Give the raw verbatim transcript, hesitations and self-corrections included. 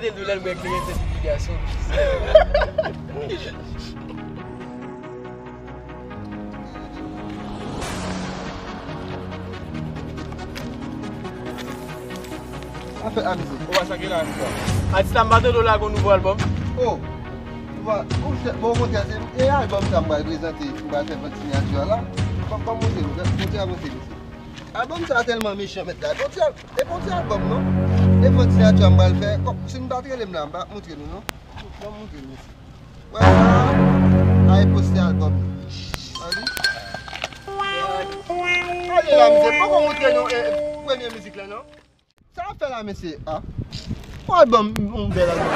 Te dou lè l bwè kleren se pipi gason. Sa fèt la, mesye. Ou wè sa gen la ankò. Atis la, m pa tande w lage yon nouvo albòm. Oh. Bon, bon, bon, bon, se, bon, bon, se, e albòm sa m pral prezante, m pral fè vant siyati a la. Ban, ban m montre nou, fè, fè yon ti avanse, mesye. Albòm sa a tèlman mechan, mèt la. Fè yon ti al-, e fè yon ti albòm, non? E fè yon ti siyati a m pral fè. Kòm, si m pa t rele m la, m pa t montre nou, non? Ban m montre nou, mesye. Wè sa a, a e poste albòm. Gade. Ale la, mesye. Poko montre nou, e, e, premye mizik la, non? Sa ap fè la, mesye? Ah. Pral ban m yon bèl albòm.